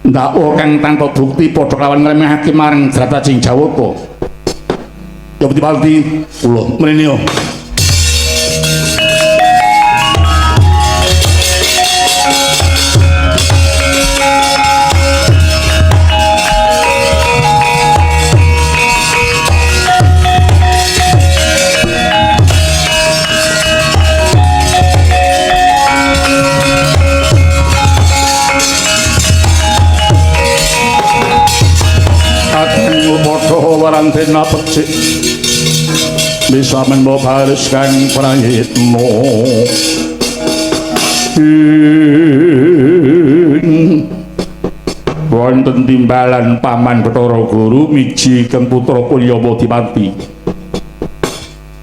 Ndakwa kang tanpa bukti padha kelawan ngremehake marang Drataji Jawata. Ya Pati kula mrene yo. Warang dena becik bisa menbo baris kang prayitna wonten timbalan paman Bathara Guru miji kang putra Kulya Bodipati.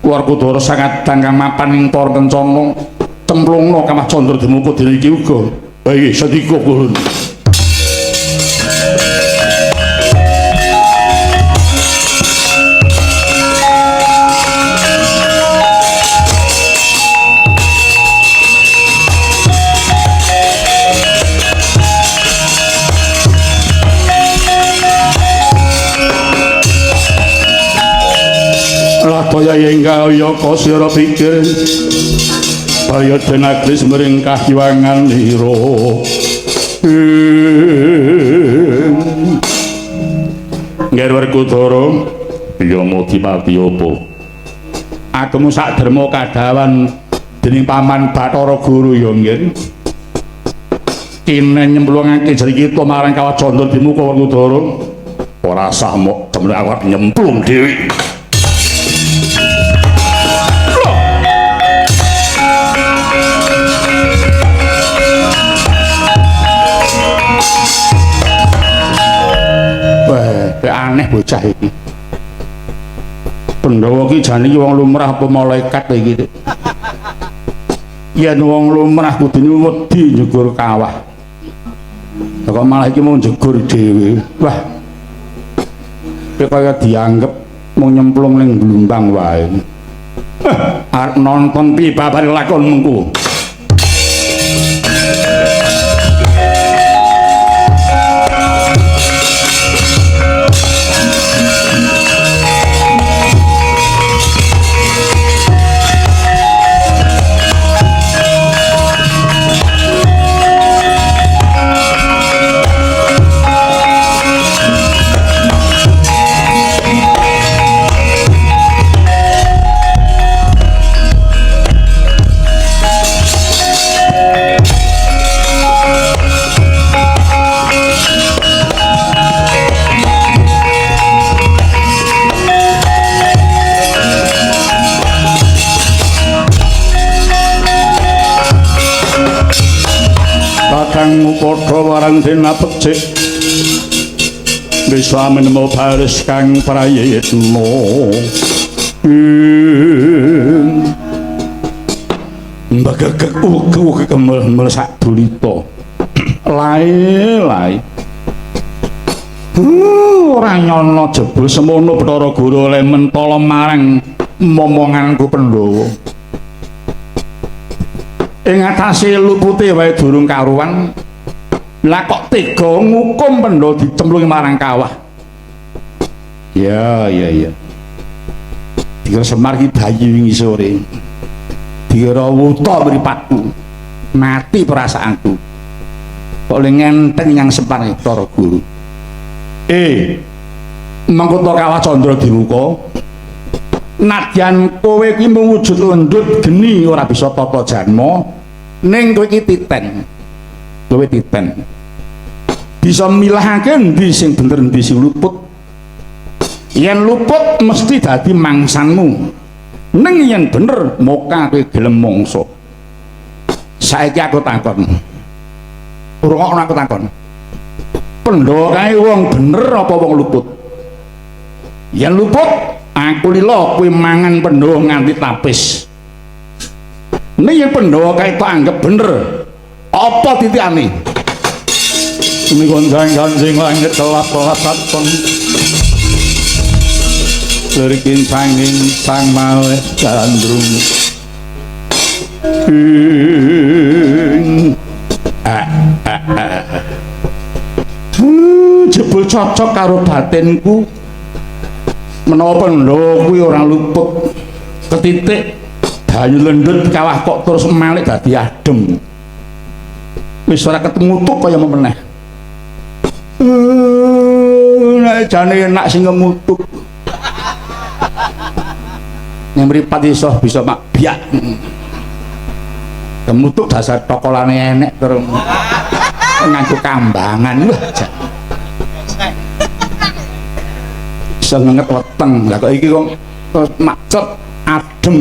Werkudara sangat kang mapan ing para kencana cemplungna Kamah Candra Dimuka dina iki uga. Inggih sendika kula. Kaya enggal ya sira pikir kaya den agris mring kahiwangan ira. Nger Werkudara ya Modipati apa agemu sak derma kadawan dening paman Bathara Guru ya nggih kene nyemplungake jari kita marang Kawah Candra Dimuka Werkudara ora sah mok temen aku nyemplung dhewe. Aneh bocah iki. Pandhawa iki jane iki wong lumrah apa malaikat iki? Yen wong lumrah kudune wedi njegur kawah. Lah kok malah iki mau njegur dhewe. Wah. Iki kaya dianggep mung nyemplung ning blumbang wae. Arep nonton piye babare lakon mengko. Kakangmu padha warang dena becik bisa menemu baris kang prayitna. Mbegegeg uga kemel-mel sak dulita. Lae-lae. Ora nyono jebul semono Bathara Guru oleh mentala marang momonganku Pandhawa. Ing atase lupute wae durung karuan. Lah kok tega ngukum Pandhawa dicemplungi marang kawah. Ya ya ya. Dikira Semar ki bayi wingi sore. Dikira wuta mripatku. Mati perasaanku. Kok le ngenteng yang Semar Bathara Guru. Mengko ta Kawah Candra Dimuka. Nadyan kowe kuwi mung wujud lendut geni ora bisa tata janma, ning kowe iki titen. Kowe titen. Bisa milahake endi sing bener endi sing luput. Yen luput mesti dadi mangsanmu. Ning yen bener moka kowe gelem mangsa. Saiki aku takon. Rungokno aku takon. Pandhawa kae wong bener apa wong luput? Yen luput aku lila kowe mangan Pandhawa nganti tapis. Ning yen Pandhawa kae tak anggap bener, apa titikane? Gonjang-ganjing langit kelap-kelapan. Lirikin sanging sang malih gandrung. Jebul cocok karo batinku. Menawa Pandhawa kuwi ora luput ketitik banyu lendut kawah kok terus malik dadi adem. Wis ora ketemu tuk kaya meneh. Nek jane enak sing ngemutuk. Ning mripat iso bisa mak biak. Kemutuk dasar tokolane enek terus nganggo kambangan. Wah, iso ngenget weteng. Lah kok iki kok terus macet adem.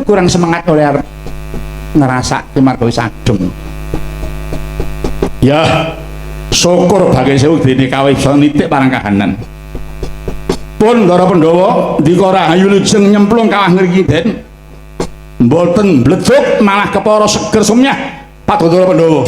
Kurang semangat oleh arep ngrasake marga wis adem. Ya, syukur bagi sewu dene kawih bisa nitik parang kahanan. Pun Ndara Pandhawa ndika rahayu lujeng nyemplung kawah ngriki Den. Mboten mbledhog malah kepara seger sumyah padha Ndara Pandhawa.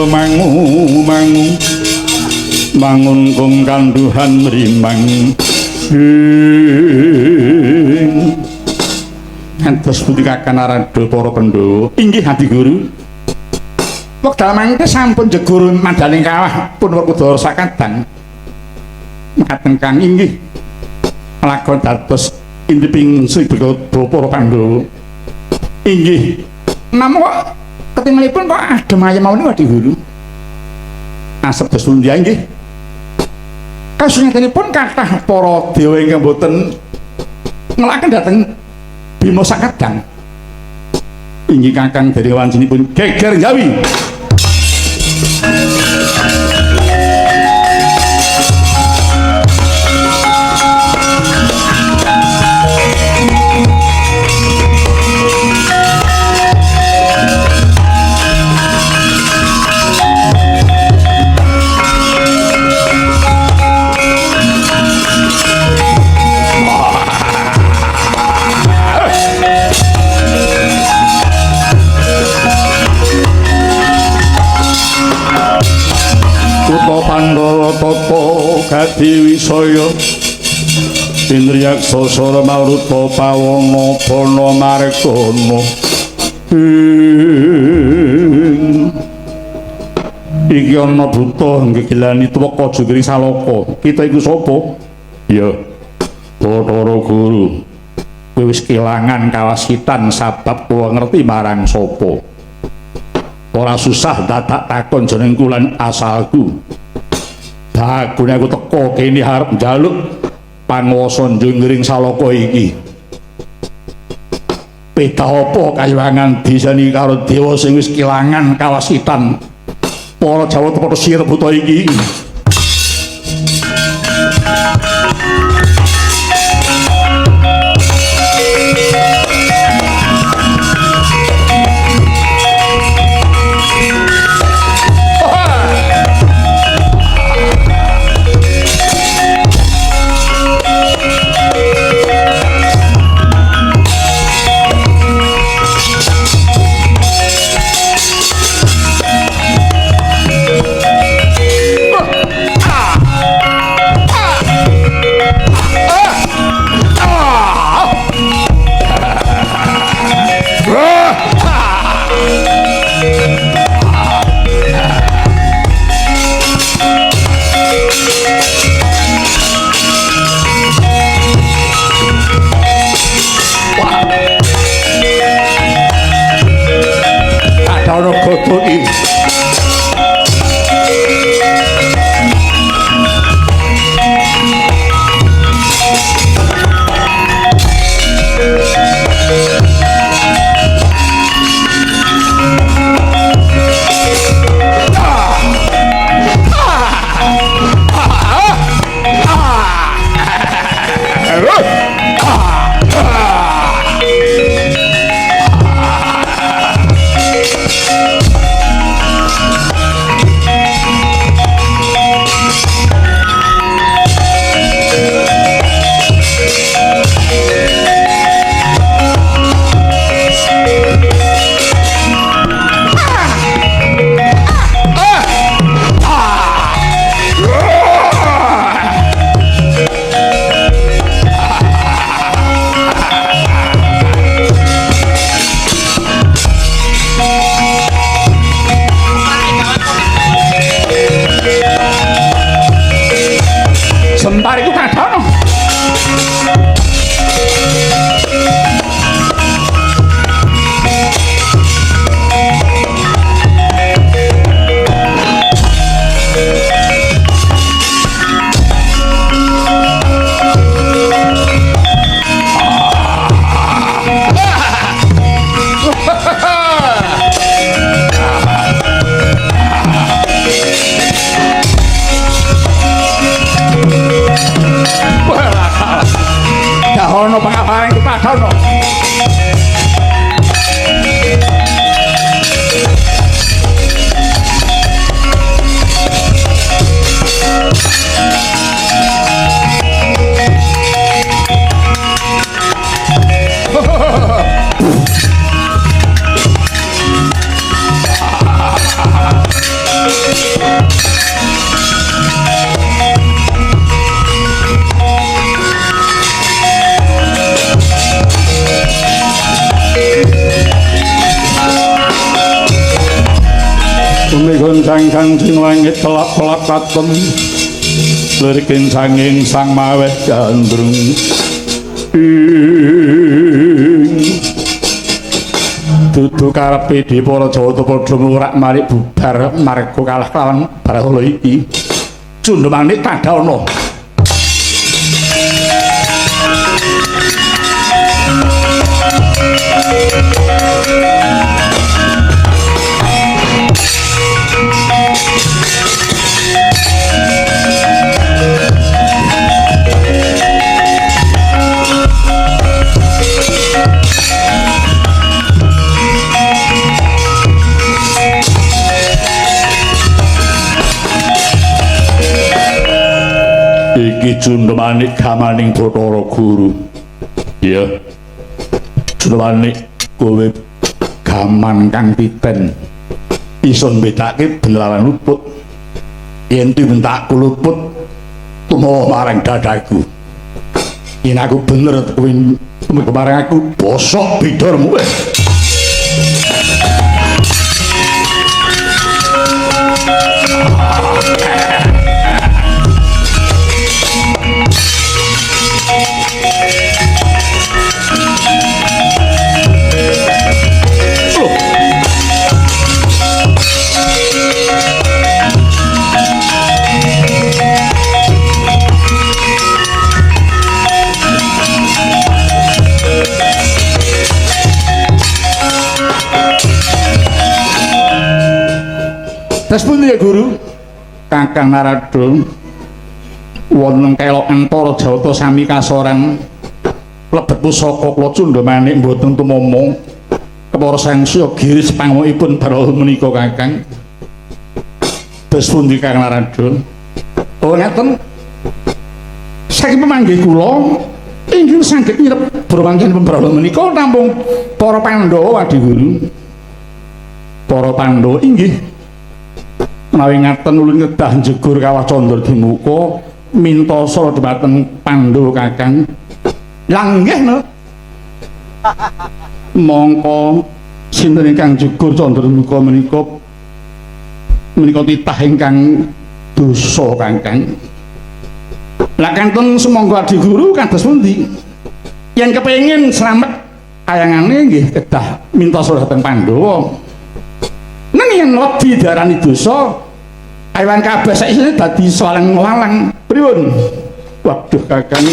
Mangu mangu mangun kung kanduhan mrimang ing entos pundi Kakang Narada para Pandhawa? Inggih Adi Guru. Wekdal mangke sampun jegur madaning kawah pun Werkudara sakadang. Mekaten Kang inggih lakon dados intiping Sri Bathara para Pandhawa. Inggih. Namung kok ketingalipun kok adem ayem mawon Adi Guru. Asep dos pundi nggih. Kasunyatanipun kathah para dewa ingkang boten ngelakaken dhateng Bima sakadang. Inggih Kakang dene wancinipun geger Jawi. Pandhawa tata gati wisaya Indriyaksa sara maruta pawana bana margana. Iki ana buta nggegilani tuweka jungkring salaka. Kita iku sapa? Ya Bathara Guru. Kowe wis kelangan kawasitan sabab kowe ngerti marang sapa. Ora susah dadak takon jenengku lan asalku. Dagune aku teko kene arep njaluk panguwasa njungring salaka iki. Peda apa kayuwangan desane karo dewa sing wis kelangan kawasitan. Para Jawata padha sirep buta iki. Kadana godhoki. Sempar iku kadana. Dahono pangaparing kepadana. Gonjang kanjeng langit kelap-kelap katon lirikin sanging sang maweh gandrung ing dudu karepe para Jawata padha murak marik bubar marga kalah kelawan Baratala iki. Cundhamanik kadana. Iki Cundhamanik gamaning Bathara Guru. Iya. Cundhamanik kowe gaman kang titen. Iso mbedake bener lan luput. Yen tintakku luput tumawa marang dadaku. Yen aku bener kowe tumawa marang aku bosok bidormu. Terus pundi ya Guru? Kakang Narada wonten kelok antara Jawata sami kasoran lebet pusaka kula Cundhamanik mboten tumomong kepara sangsaya giris pangmukipun Baratala menika Kakang. Terus pundi Kakang Narada? Oh ngaten. Saking pemanggih kula inggih saged nyirep bromangken Baratala menika namung para Pandhawa Adi Guru. Para Pandhawa inggih menawi ngaten ulun kedah njegur kawah candra dimuka minta sara dhumateng Pandhawa Kakang. Lah nggih no. Mongko sinten ingkang jegur candra dimuka menika menika titah ingkang dosa Kakang. Lah kantun sumangga Adi Guru kados pundi? Yen kepengin slamet Kayangane nggih kedah minta surat dhateng Pandhawa. Nang yen wedi diarani dosa, kewan kabeh saisine dadi salang-walang. Pripun? Waduh, Kakang.